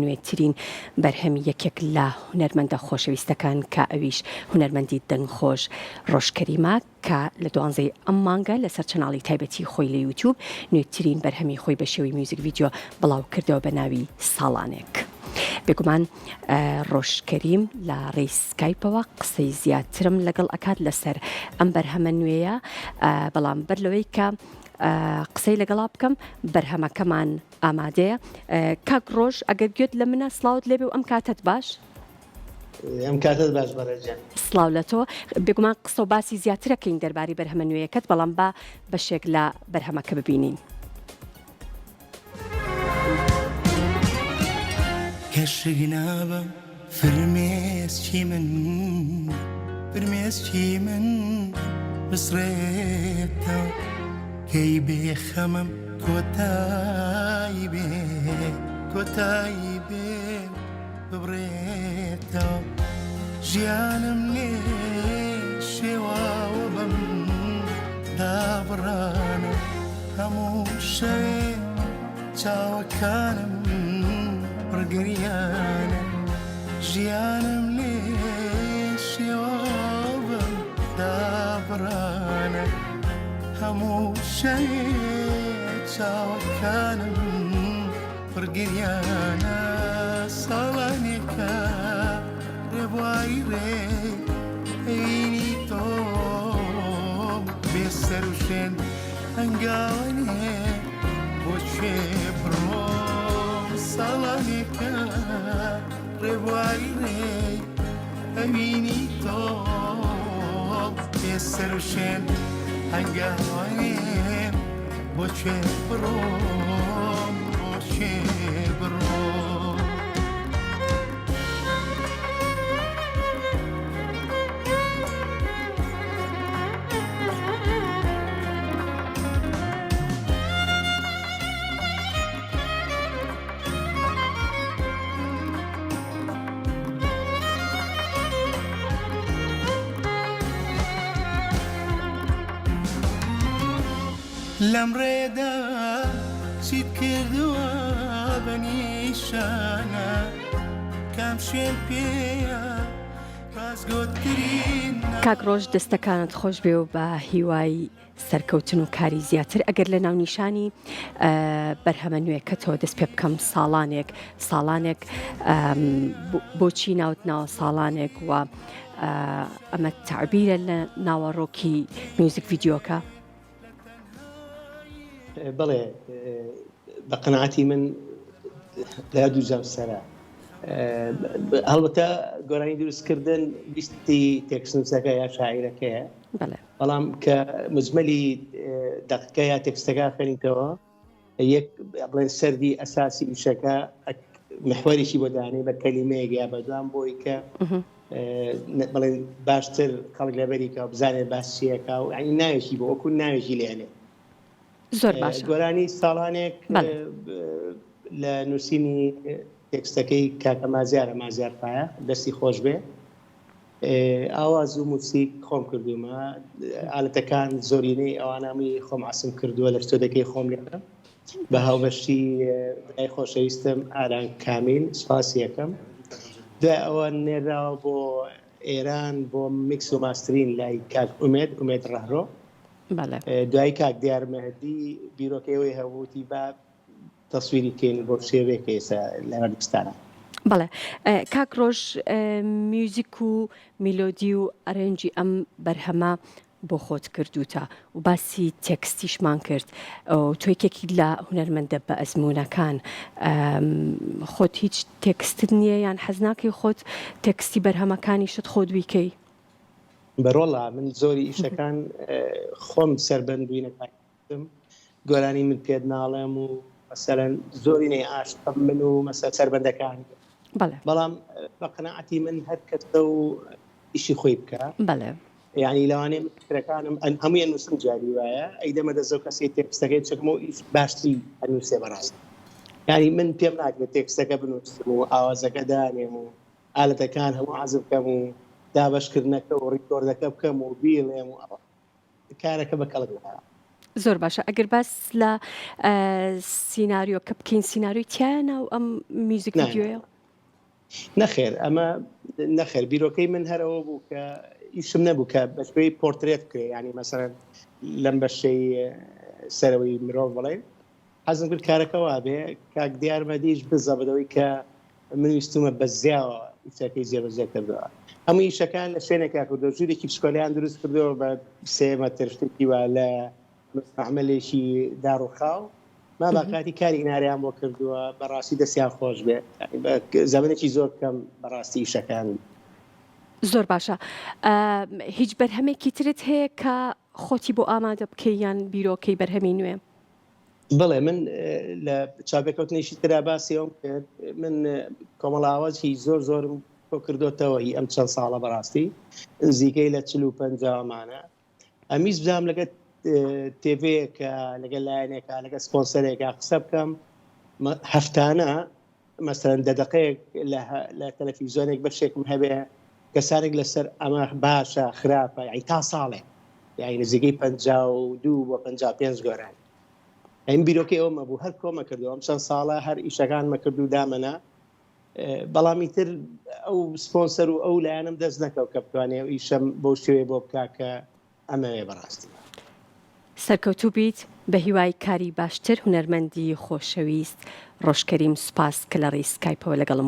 نوێترین بەرهەمی یەکێک لە هونەرمەندە خۆشەویستەکان کە ئەویش هونەرمەندی دەنگخۆش ڕۆژ کەریمە کە لە دوانزەی ئەم مانگە لەسەر channel ی تایبەتی خۆی لە یوتیوب نوێترین بەرهەمی خۆی بە شێوەی music video بڵاو کردەوە بە ناوی ساڵانێک. بێگومان ڕۆژ کەریم لە ڕێی سکایپەوە قسەی زیاترم لەگەڵ ئەکات لەسەر ئەم بەرهەمە نوێیە بەڵام بەر لەوەی کە قسەی لەگەڵا بکەم بەرهەمەکەمان ئامادەیە کاک ڕۆژ ئەگەر گوێت لە منە سڵاوت لێبێ و ئەم کاتەت باش. ئەم کاتەت باش بەڕێزیان. سڵاو لە تۆ. بێگومان قسە و باسی زیاترەکەین دەربارەی بەرهەمە نوێیەکەت بەڵام با بەشێک لە بەرهەمەکە ببینین. کەشک نابم فرمێسکی من فرمێسکی من بسڕێتەوە کەی بێ خەمم کۆتایی بێ کۆتایی بێ ببڕێتەوە ژیانم لێ شێواوە بەم دابڕانە هەموو شەوێ چاوەکانم پڕگریانە ژیانم لێ شێواوە بەم دابڕانە هەموو شەوێ چاوەکانم پڕگریانە ساڵانێکە ڕێبواری ڕێ ئەوینی تۆ بێ سەر و شوێن هەنگاوەنێ بۆ کوێ بڕۆم ساڵانێکە ڕێبواری ڕێ ئەوینی تۆ بێ سەر و شوێن هەنگاوەنێ بۆ کوێ بڕۆم بۆ کوێ بڕۆم. لەم ڕێدا چیت کردووە بە نیشانە کام شوێن پێیە ڕاستگۆترین کاک ڕۆژ دەستەکانت خۆش بێ و بە هیوای سەرکەوتن و کاری زیاتر ئەگەر لە ناونیشانی بەرهەمە نوێکەتەوە دەست پێ بکەم ساڵانێک ساڵانێک بۆچی ناوت ناوە ساڵانێک و ئەمە تعبیرە لە ناوەڕۆکی میوزیک ڤیدیۆکە؟ بەڵێ بە قەناعەتی من لە دوو جەمسەرە هەڵبەتە گۆرانی دروستکردن ویستی تێکسنووسەکە یا شاعیرەکەیە بەڵام کە مجملی دەقەکە یا تێکستەکە خوێنیتەوە یەک بڵێن سەردی ئەساسی ئیشەکە محوەرێکی بۆ دانێ بە کەلیمەیەک یا بەدوام بۆی کە بڵێن باشتر خەڵک لەبەریکە و بزانێت باس چیەکە و ینی ناوێکی بۆ وەکو ناوێکی لێنێ زۆر باشە گۆرانی ساڵانێک لە نووسینی تێکستەکەی کاکە مازیارە مازیار پایە دەستی خۆش بێ ئاواز و موسیک خۆم کردومە ئالەتەکان زۆرینەی ئەوانامی خۆم عەسم کردووە لە ستۆدەکەی خۆم لێرە بە هاوبەشی برای خۆشەویستم ئاران کامیل سپاسی یەکەم دوای ئەوە نێراوە بۆ ئێران بۆ mix و mastering لای کاک ئومێد ئومێد ڕەهرۆ دوای کاک دیار مەهدی بیرۆکەی هەبووتی با تەسویری کەین بۆ شێوەیەک کە ئێستا لە هەردووستانە. بەڵێ کاک ڕۆژ میوزیک و میلۆدی و arrange ی ئەم بەرهەمە بۆ خۆت کردووتە و باسی تێکستیشمان کرد تۆ یەکێکی لە هونەرمەندە بە ئەزموونەکان خۆت هیچ تێکستت نییە یان حەز ناکەی خۆت تێکستی بەرهەمەکانیشت خۆت بیکەی؟ بەرۆڵا من زۆری ئیشەکان خۆم سەربەندوینەکان گۆرانی من پێت ناڵێم و مەسەلەن زۆرینەی عاشقم من و مەسە سەربەندەکان بەڵام بە قەناعەتی من هەر کەسە و ئیشی خۆی بکە بەڵێ یعنی لەوانەیە من فکرەکانم هەمووی ئەنووسم جاری وایە ئەی دەمە دەزەو کەسی تێکستەکەی چەکمە و ئیش باشتری ئەنووسێ بەڕاست یعنی من پێم ناکرێت تێکستەکە بنووسم و ئاوازەکە دانێم و ئالەتەکان هەموو عەزف بکەم و دابەشکردنەکە و ڕیکۆردەکە بکەم و بیڵێم و ئەوە کارەکە بە کەڵک نایە. زۆر باشە ئەگەر باس لە سیناریۆکە بکەین سیناریۆی تایە ناو ئەم میوزیک ڤیدیۆیە؟ نەخێر ئەمە نەخێر بیرۆکەی من هەرەوە بوو کە ئیشم نەبوو کە بەشێوەی پۆرترێت بکرێ ینی مەسەرەن لەم بەشەی سەرەوەی مرۆڤ بڵێن حەزم کرد کارەکە وابێ کاک دیار مەدیش بزەبدەوەی کە من ویستومە بە زیاوە ئیشەکەی جێبەجێ کردەوە هەموو ئیشەکان لە شوێنێکا کردو ژوورێکی بچکۆلیان دروست کردەوە بە سێ مەتر شتێکی وا لە مستعملێکی داڕوخاو ما باکاتی کاری ئیناریان بۆ کردووە بەڕاستی دەستیان خۆش بێ زەمنێکی زۆر کەم بەڕاستی ئیشەکان زۆر باشە هیچ بەرهەمێکی ترت هەیە کە خۆتی بۆ ئامادە بکەی یان بیرۆکەی بەرهەمی نوێ؟ بەڵێ من لە چاپێکەوتنێکی ترا باسی ئەوم کرد من کۆمەڵە ئاوازی زۆر زۆرم کۆ کردۆتەوە هی ئەم چەند ساڵە بەڕاستی نزیکەی لە چل و پەنجاوەمانە ئەمیز بزانم لەگە تێڤەیەکە لەگە لایەنێکە لەگە سپۆنسەرێکە قسە بکەم هەفتانە مەسەرەن دە دقەیەک لە تەلەفیزیۆنێک بەشێکم هەبێ کەسانێک لەسەر ئەمە باشە خراپە یعنی تا ساڵێک یعنی نزیکەی 52 بۆ 55 گۆران ئەم بیرۆکەی ئەومە بوو هەر کۆمە کردو ئەم چەند ساڵە هەر ئیشەکانمە کرد و دامەنا بەڵام ئیتر ئەو سپۆنسەر و ئەو لایەنم دەست نەکەوت کە بتوانێ ئەو ئیشەم بەو شێوەیە بۆ بکا کە ئەمەوێ بەڕاستی. سەرکەوتوو بیت بەهیوای کاری باشتر هونەرمەندی خۆشەویست ڕۆژ کەریم سوپاس کە لە ڕێی سکایپەوە لەگەڵم بووی.